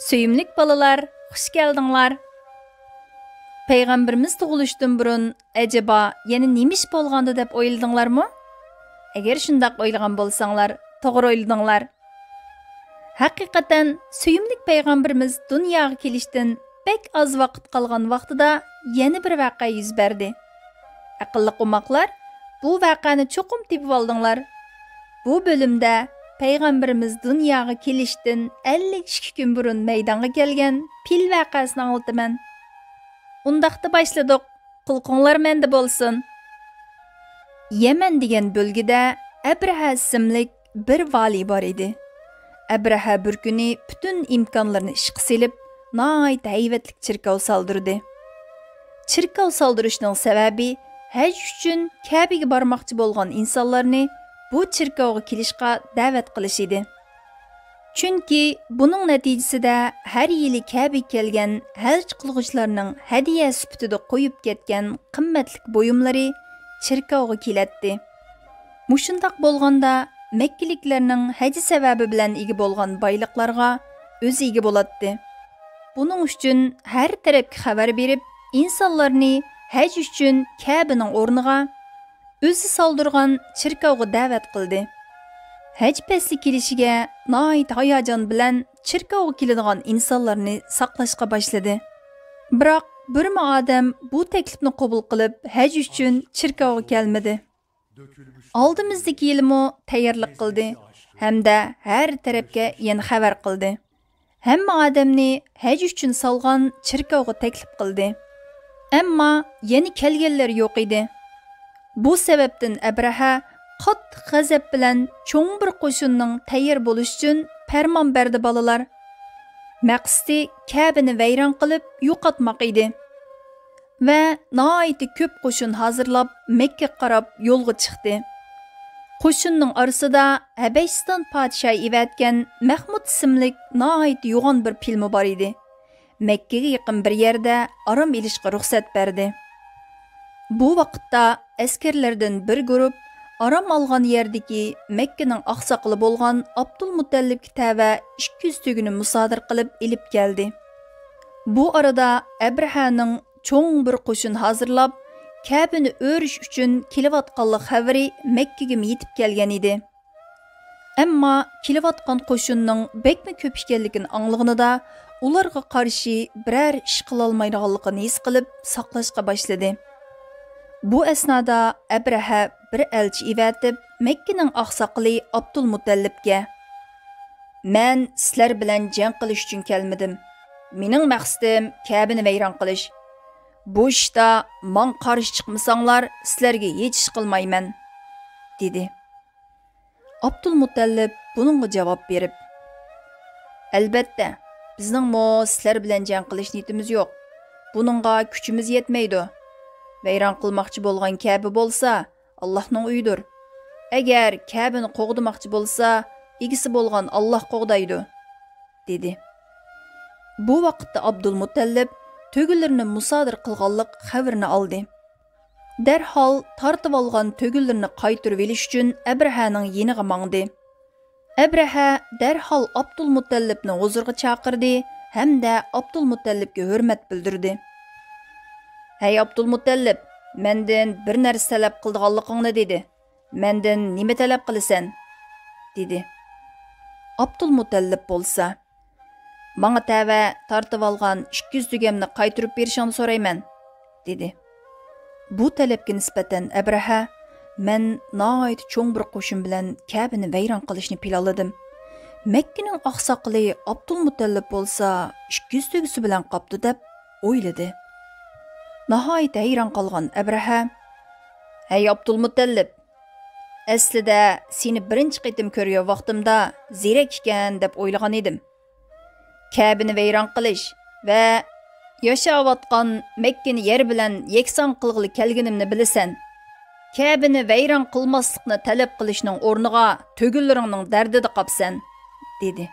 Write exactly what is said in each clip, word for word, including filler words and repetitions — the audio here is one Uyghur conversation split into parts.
سۆيۈملۈك بالىلار، خۇش كەلدىڭلار! پەيغەمبىرىمىز تۇغۇلۇشتىن بۇرۇن ئەجەبا يەنە نېمە ئىش بولغاندۇ دەپ ئويلىدىڭلارمۇ؟ ئەگەر شۇنداق ئويلىغان بولساڭلار، توغرا ئويلىدىڭلار. ھەقىقەتەن، سۆيۈملۈك پەيغەمبىرىمىز دۇنياغا كېلىشتىن بەك ئاز ۋاقىت قالغان ۋاقتىدا يەنە بىر ۋەقە يۈز بەردى. ئەقىللىق ئوماقلار، بۇ ۋەقەنى چوقۇم تېپىۋالدىڭلار. بۇ بۆلۈمدە پەيغەمبىرىمىز دۇنياغا كېلىشتىن ئەللىك ئىككى كۈن بۇرۇن مەيدانغا كەلگەن پىل ۋەقەسىنى ئاڭلىتىمەن. ئۇنداقتا باشلىدۇق. قۇلىقىڭلار مەندە بولسۇن. يەمەن دېگەن بۆلگىدە ئەبرەھە ئىسىملىك بىر ۋالىي بار ئىدى. ئەبرەھە بىر كۈنى پۈتۈن ئىمكانلىرىنى ئىشقا سېلىپ، ناھايىتى ھەيۋەتلىك چېركاۋ سالدۇردى. چېركاۋ سالدۇرۇشنىڭ سەۋەبى ھەج ئۈچۈن كەبىگە بارماقچى بولغان ئىنسانلارنى بۇ چېركاۋغا كېلىشقا دەۋەت قىلىش ئىدى. چۈنكى بۇنىڭ نەتىجىسىدە ھەر يىلى كەبىگە كەلگەن ھەج قىلغۇچىلارنىڭ ھەدىيە سۈپىتىدە قويۇپ كەتكەن قىممەتلىك بۇيۇملىرى چېركاۋغا كېلەتتى. مۇشۇنداق بولغاندا، مەككىلىكلەرنىڭ ھەج سەۋەبى بىلەن ئىگە بولغان بايلىقلارغا ئۆزى ئىگە بولاتتى. بۇنىڭ ئۈچۈن ھەر تەرەپكە خەۋەر بېرىپ، ئىنسانلارنى ھەج ئۈچۈن كەبىنىڭ ئورنىغا ئۆزى سالدۇرغان چېركاۋغا دەۋەت قىلدى. ھەج پەسلى كېلىشىگە ناھايىتى ھاياجان بىلەن چېركاۋغا كېلىدىغان ئىنسانلارنى ساقلاشقا باشلىدى. بىراق، بىرمۇ ئادەم بۇ تەكلىپنى قوبۇل قىلىپ، ھەج ئۈچۈن چېركاۋغا كەلمىدى. ئالدىمىزدىكى يىلمۇ تەييارلىق قىلدى ھەمدە ھەر تەرەپكە يەنە خەۋەر قىلدى. ھەممە ئادەمنى ھەج ئۈچۈن سالغان چېركاۋغا تەكلىپ قىلدى. ئەمما يەنە كەلگەنلەر يوق ئىدى. بۇ سەۋەبتىن ئەبرەھە قاتتىق غەزەپ بىلەن چوڭ بىر قوشۇننىڭ تەييار بولۇشى ئۈچۈن پەرمان بەردى، بالىلار. مەقسىتى كەبىنى ۋەيران قىلىپ يوقاتماق ئىدى. ۋە ناھايىتى كۆپ قوشۇن ھازىرلاپ، مەككىگە قاراپ يولغا چىقتى. قوشۇننىڭ ئارىسىدا ھەبەشىستان پادىشاھى ئەۋەتكەن مەخمۇت ئىسىملىك ناھايىتى يوغان بىر پىلمۇ بار ئىدى. مەككىگە يېقىن بىر يەردە ئارام ئېلىشقا رۇخسەت بەردى. بۇ ۋاقىتتا ئەسكەرلەردىن بىر گۇرۇپ ئارام ئالغان يەردىكى مەككىنىڭ ئاقساقىلى بولغان ئابدۇلمۇتەللىپكە تەۋە ئىككى يۈز تۆگىنى مۇسادىرە قىلىپ ئېلىپ كەلدى. بۇ ئارىدا ئەبرەھەنىڭ چوڭ بىر قوشۇن ھازىرلاپ، كەبىنى ئۆرۈش ئۈچۈن كېلىۋاتقانلىق خەۋىرى مەككىگىمۇ يېتىپ كەلگەن ئىدى. ئەمما كېلىۋاتقان قوشۇننىڭ بەكمۇ كۆپ ئىكەنلىكىنى ئاڭلىغىنىدا، ئۇلارغا قارشى بىرەر ئىش قىلالمايدىغانلىقىنى ھېس قىلىپ، ساقلاشقا باشلىدى. بۇ ئەسنادا ئەبرەھە بىر ئەلچى ئەۋەتىپ، مەككىنىڭ ئاقساقىلى ئابدۇلمۇتەللىپكە، «مەن سىلەر بىلەن جەڭ قىلىش ئۈچۈن كەلمىدىم. مېنىڭ مەقسىتىم كەبىنى ۋەيران قىلىش. بۇ ئىشتا ماڭا قارشى چىقمىساڭلار، سىلەرگە ھېچ ئىش قىلمايمەن» دېدى. ئابدۇلمۇتەللىپ بۇنىڭغا جاۋاب بېرىپ، «ئەلبەتتە، بىزنىڭمۇ سىلەر بىلەن جەڭ قىلىش نىيىتىمىز يوق. بۇنىڭغا كۈچىمىز يەتمەيدۇ. ۋەيران قىلماقچى بولغان كەبە بولسا، ئاللاھنىڭ ئۆيىدۇر. ئەگەر كەبىنى قوغدىماقچى بولسا، ئىگىسى بولغان ئاللاھ قوغدايدۇ» دېدى. بۇ ۋاقىتتا ئابدۇلمۇتەللىپ تۆگىلىرىنى مۇسادىرە قىلغانلىق خەۋىرىنى ئالدى. دەرھال تارتىۋالغان تۆگىلىرىنى قايتۇرۇۋېلىش ئۈچۈن ئەبرەھەنىڭ يېنىغا ماڭدى. ئەبرەھە دەرھال ئابدۇلمۇتەللىپنى ھۇزۇرغا چاقىردى ھەمدە ئابدۇلمۇتەللىپكە ھۆرمەت بىلدۈردى. «ھەي ئابدۇلمۇتەللىپ، مەندىن بىر نەرسە تەلەپ قىلىدىغانلىقىڭنى دېدى. مەندىن نېمە تەلەپ قىلىسەن؟» دېدى. ئابدۇلمۇتەللىپ بولسا، «ماڭا تەۋە تارتىۋالغان ئىككى يۈز تۆگەمنى قايتۇرۇپ بېرىشىڭنى سورايمەن» دېدى. بۇ تەلەپكە نىسبەتەن ئەبرەھە، «مەن ناھايىتى چوڭ بىر قوشۇن بىلەن كەبىنى ۋەيران قىلىشنى پىلانلىدىم. مەككىنىڭ ئاقساقىلى ئابدۇلمۇتەللىپ بولسا ئىككى يۈز تۆگىسى بىلەن قاپتۇ» دەپ ئويلىدى. ناھايىتى ھەيران قالغان ئەبرەھە، «ھەي ئابدۇلمۇتەللىپ، ئەسلىدە سېنى بىرىنچى قېتىم كۆرگەن ۋاقتىمدا زېرەك ئىكەن دەپ ئويلىغان ئىدىم. كەبىنى ۋەيران قىلىش ۋە ياشاۋاتقان مەككىنى يەر بىلەن يەكسان قىلغىلى كەلگىنىمنى بىلىسەن. كەبىنى ۋەيران قىلماسلىقنى تەلەپ قىلىشنىڭ ئورنىغا تۆگىلىرىڭنىڭ دەردىدە قاپسەن» دېدى.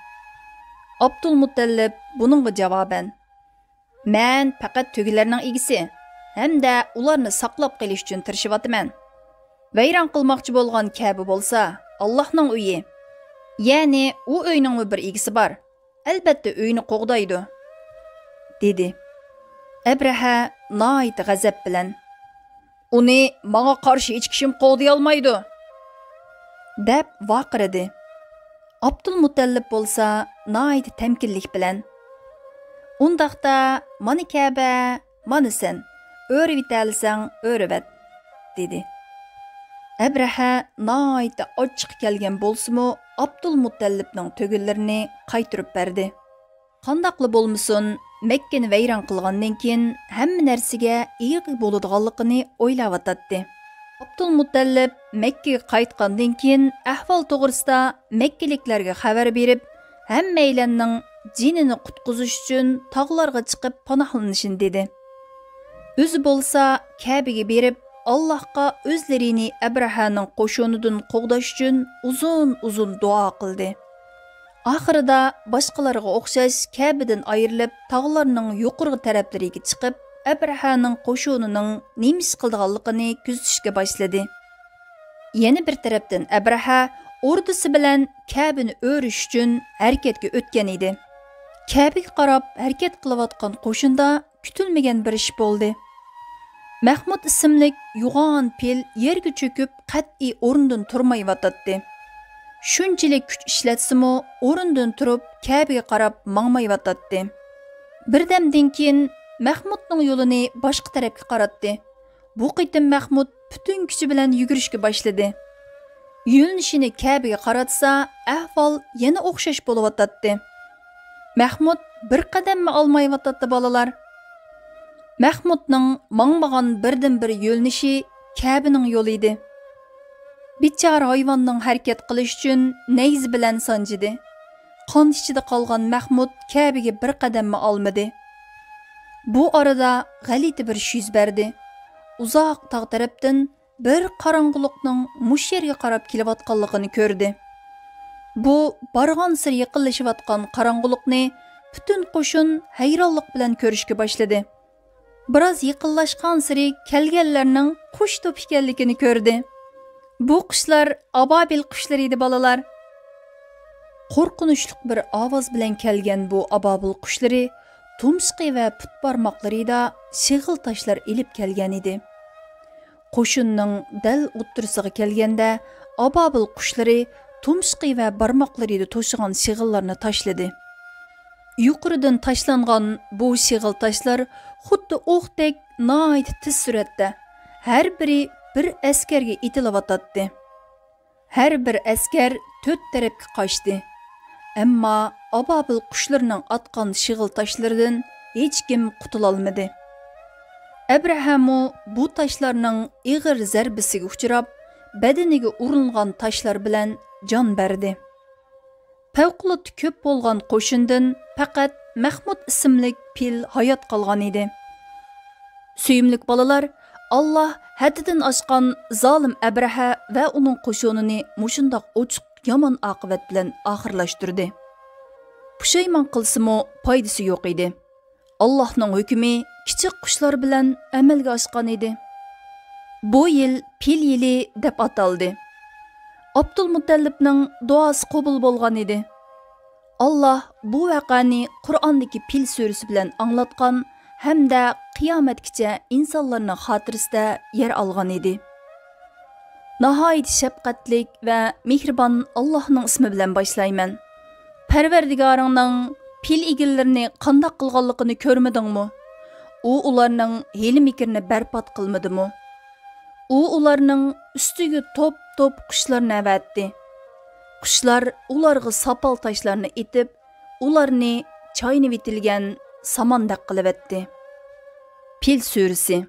ئابدۇلمۇتەللىپ بۇنىڭغا جاۋابەن، «مەن پەقەت تۆگىلەرنىڭ ئىگىسى ھەمدە ئۇلارنى ساقلاپ قېلىش ئۈچۈن تىرىشىۋاتىمەن. ۋەيران قىلماقچى بولغان كەبە بولسا ئاللاھنىڭ ئۆيى، يەنى ئۇ ئۆينىڭمۇ بىر ئىگىسى بار. ئەلبەتتە ئۆينى قوغدايدۇ، دېدى. ئەبرەھە ناھايىتى غەزەپ بىلەن، ئۇنى ماڭا قارشى ھېچكىشىم قوغدىيالمايدۇ، دەپ ۋارقىرىدى. ئابدۇلمۇتەللىپ بولسا ناھايىتى تەمكىنلىك بىلەن، ئۇنداقتا مانا كەبە، مانا سەن، ئۆرۈۋېتەلىسەڭ ئۆرۈۋەت، دېدى. ئەبرەھە ناھايىتى ئاچچىقى كەلگەن بولسىمۇ، ئابدۇلمۇتەللىپنىڭ تۆگىلىرىنى قايتۇرۇپ بەردى. قانداقلا بولمىسۇن، مەككىنى ۋەيران قىلغاندىن كېيىن ھەممە نەرسىگە ئىگە بولىدىغانلىقىنى ئويلاۋاتاتتى. ئابدۇلمۇتەللىپ مەككىگە قايتقاندىن كېيىن ئەھۋال توغرىسىدا مەككىلىكلەرگە خەۋەر بېرىپ، ھەممەيلەننىڭ جېنىنى قۇتقۇزۇش ئۈچۈن تاغلارغا چىقىپ پاناھلىنىشىنى دېدى. ئۆزى بولسا كەبىگە بېرىپ، ئاللاھقا ئۆزلىرىنى ئەبرەھەنىڭ قوشۇنىدىن قوغداش ئۈچۈن ئۇزۇن-ئۇزۇن دۇئا قىلدى. ئاخىرىدا باشقىلارغا ئوخشاش كەبىدىن ئايرىلىپ، تاغلارنىڭ يۇقىرىقى تەرەپلىرىگە چىقىپ، ئەبرەھەنىڭ قوشۇنىنىڭ نېمە ئىش قىلىدىغانلىقىنى كۆزىتىشكە باشلىدى. يەنە بىر تەرەپتىن ئەبرەھە ئوردىسى بىلەن كەبىنى ئۆرۈش ئۈچۈن ھەرىكەتكە ئۆتكەن ئىدى. كەبىگە قاراپ ھەرىكەت قىلىۋاتقان قوشۇندا كۈتۈلمىگەن بىر ئىش بولدى. مەخمۇت ئىسىملىك يوغان پىل يەرگە چۆكۈپ، قەتئىي ئورنىدىن تۇرمايۋاتاتتى. شۇنچىلىك كۈچ ئىشلەتسىمۇ، ئورنىدىن تۇرۇپ، كەبىگە قاراپ ماڭمايۋاتاتتى. بىردەمدىن كېيىن مەخمۇتنىڭ يولىنى باشقا تەرەپكە قاراتتى. بۇ قېتىم مەخمۇت پۈتۈن كۈچى بىلەن يۈگۈرۈشكە باشلىدى. يۆنىلىشىنى كەبىگە قاراتسا، ئەھۋال يەنە ئوخشاش بولۇۋاتاتتى. مەخمۇت بىر قەدەممۇ ئالمايۋاتاتتى، بالىلار. مەخمۇتنىڭ ماڭمىغان بىردىنبىر يۆنىلىشى كەبىنىڭ يولى ئىدى. بىچارە ھايۋاننىڭ ھەرىكەت قىلىش ئۈچۈن نەيزە بىلەن سانجىدى. قان ئىچىدە قالغان مەخمۇت كەبىگە بىر قەدەممۇ ئالمىدى. بۇ ئارىدا غەلىتە بىر ئىش يۈز بەردى. ئۇزاق تاغ تەرەپتىن بىر قاراڭغۇلۇقنىڭ مۇشۇ يەرگە قاراپ كېلىۋاتقانلىقىنى كۆردى. بۇ بارغانسېرى يېقىنلىشىۋاتقان قاراڭغۇلۇقنى پۈتۈن قوشۇن ھەيرانلىق بىلەن كۆرۈشكە باشلىدى. بىراز يېقىنلاشقانسېرى كەلگەنلەرنىڭ قۇش توپى ئىكەنلىكىنى كۆردى. بۇ قۇشلار ئابابىل قۇشلىرى ئىدى، بالىلار. قورقۇنچلۇق بىر ئاۋاز بىلەن كەلگەن بۇ ئابابىل قۇشلىرى تۇمشۇقى ۋە پۇت بارماقلىرىدا شېغىل تاشلار ئېلىپ كەلگەن ئىدى. قوشۇننىڭ دەل ئوتتۇرىسىغا كەلگەندە، ئابابىل قۇشلىرى تۇمشۇقى ۋە بارماقلىرىدا توشۇغان شېغىللارنى تاشلىدى. يۇقىرىدىن تاشلانغان بۇ شېغىل تاشلار خۇددى ئوقتەك ناھايىتى تېز سۈرئەتتە، ھەر بىرى بىر ئەسكەرگە ئېتىلىۋاتاتتى. ھەر بىر ئەسكەر تۆت تەرەپكە قاچتى. ئەمما ئابابىل قۇشلىرىنىڭ ئاتقان شېغىل تاشلىرىدىن ھېچكىم قۇتۇلالمىدى. ئەبرەھەمۇ بۇ تاشلارنىڭ ئېغىر زەربىسىگە ئۇچراپ، بەدىنىگە ئۇرۇلغان تاشلار بىلەن جان بەردى. پەۋقۇلئاددە كۆپ بولغان قوشۇندىن پەقەت مەخمۇت ئىسىملىك پىل ھايات قالغان ئىدى. سۆيۈملۈك بالىلار، ئاللا ھەددىدىن ئاشقان زالىم ئەبرەھە ۋە ئۇنىڭ قوشۇنىنى مۇشۇنداق ئوچۇق يامان ئاقىۋەت بىلەن ئاخىرلاشتۇردى. پۇشايمان قىلسىمۇ پايدىسى يوق ئىدى. ئاللاھنىڭ ھۆكمى كىچىك قۇشلار بىلەن ئەمەلگە ئاشقان ئىدى. بۇ يىل پىل يىلى دەپ ئاتالدى. ئابدۇلمۇتەللىپنىڭ دۇئاسى قوبۇل بولغان ئىدى. ئاللاھ بۇ ۋەقەنى قۇرئاندىكى پىل سۈرىسى بىلەن ئاڭلاتقان ھەمدە قىيامەتكىچە ئىنسانلارنىڭ خاتىرىسىدە يەر ئالغان ئىدى. ناھايىتى شەپقەتلىك ۋە مېھرىبان ئاللاھنىڭ ئىسمى بىلەن باشلايمەن. پەرۋەردىگارىڭنىڭ پىل ئىگىلىرىنى قانداق قىلغانلىقىنى كۆرمىدىڭمۇ؟ ئۇ ئۇلارنىڭ ھىيلە-مىكرىنى بەربات قىلمىدىمۇ؟ ئۇ ئۇلارنىڭ ئۈستىگە توپ-توپ قۇشلارنى ئەۋەتتى. قۇشلار ئۇلارغا ساپال تاشلارنى ئېتىپ، ئۇلارنى چاينىۋېتىلگەن ساماندەك قىلىۋەتتى. پىل سۈرىسى.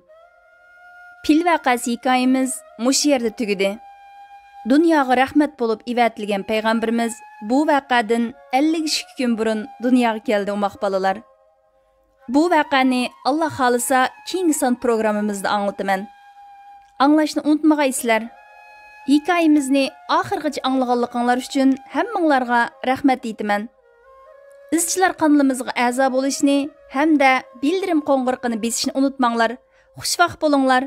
پىل ۋەقەسى ھېكايىمىز مۇشۇ يەردە تۈگىدى. دۇنياغا رەھمەت بولۇپ ئېۋەتىلگەن پەيغەمبىرىمىز بۇ ۋەقەدىن ئەللىك ئىككى كۈن بۇرۇن دۇنياغا كەلدى، ئوماق بالىلار. بۇ ۋەقەنى ئاللا خالىسا كېيىنكى سان پروگراممىمىزدا ئاڭلىتىمەن. ئاڭلاشنى ئۇنتۇمىغايسىلەر. ھېكايىمىزنى ئاخىرغىچە ئاڭلىغانلىقىڭلار ئۈچۈن ھەممىڭلارغا رەھمەت ئېيتىمەن. ئىزچىللار قانىلىمىزغا ئەزا بولۇشنى ھەمدە بىلدۈرۈم قوڭغۇرىقىنى بېسىشنى ئۇنتۇماڭلار. خۇشۋاق بولۇڭلار.